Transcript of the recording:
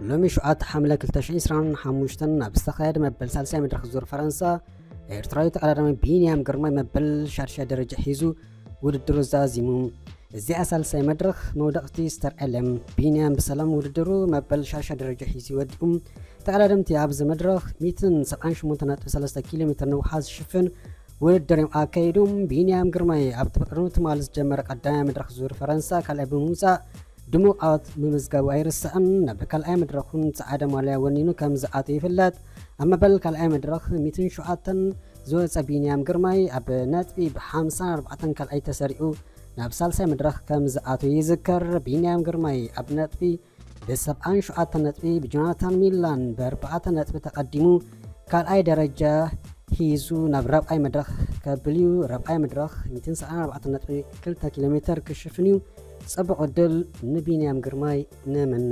ሎሚ ሸውዓተ ሓምለ ክልተ ሽሕን ዕስራን ሓሙሽተን ኣብ ዝተኻየደ መበል ሳልሳይ መድረኽ ዙር ፈረንሳ፣ ኤርትራዊ ተቐዳዳሚ ቢንያም ግርማይ መበል ሻድሻይ ደረጃ ሒዙ ውድድሩ ዛዚሙ። እዚኣ ሳልሳይ መድረኽ መውደቕቲ ዝተርኣየላ። ቢንያም ብሰላም ውድድሩ መበል ሻድሻይ ደረጃ ሒዙ ወዲኡ። ተቐዳደምቲ ኣብዚ መድረኽ ሚእትን ሰብዓን ሸሞንተ ነጥቢ ሰለስተ ኪሎ ሜትር ነውሓ ዝሽፍን ውድድር እዮም ኣካይዶም። ቢንያም ግርማይ ኣብቲ ቅድሚ ትማሊ ዝጀመረ ቀዳማይ መድረኽ ዙር ፈረንሳ ካልኣይ ብምውፃእ ድሙቕ ዓወት ምምዝጋቡ ኣይርሳዕን። ናብ ካልኣይ መድረኽ እውን ፃዕዳ ማልያ ወኒኑ ከም ዝኣተወ ይፍለጥ። ኣብ መበል ካልኣይ መድረኽ ሚእትን ሸውዓተን ዝወፀ ቢንያም ግርማይ ኣብ ነጥቢ ብሓምሳን ኣርባዕተን ካልኣይ ተሰሪዑ ናብ ሳልሳይ መድረኽ ከም ዝኣተወ ይዝከር። ቢንያም ግርማይ ኣብ ነጥቢ ብሰብዓን ሸውዓተን ነጥቢ ብጆናታን ሚላን ብኣርባዕተ ነጥቢ ተቐዲሙ ካልኣይ ደረጃ ሒዙ ናብ ራብዓይ መድረኽ ከብል እዩ። ራብዓይ መድረኽ ሚእትን ሰብዓን ኣርባዕተን ነጥቢ ክልተ ኪሎ ሜትር ክሽፍን እዩ። ጽቡቕ ዕድል ንቢንያም ግርማይ ንምነ።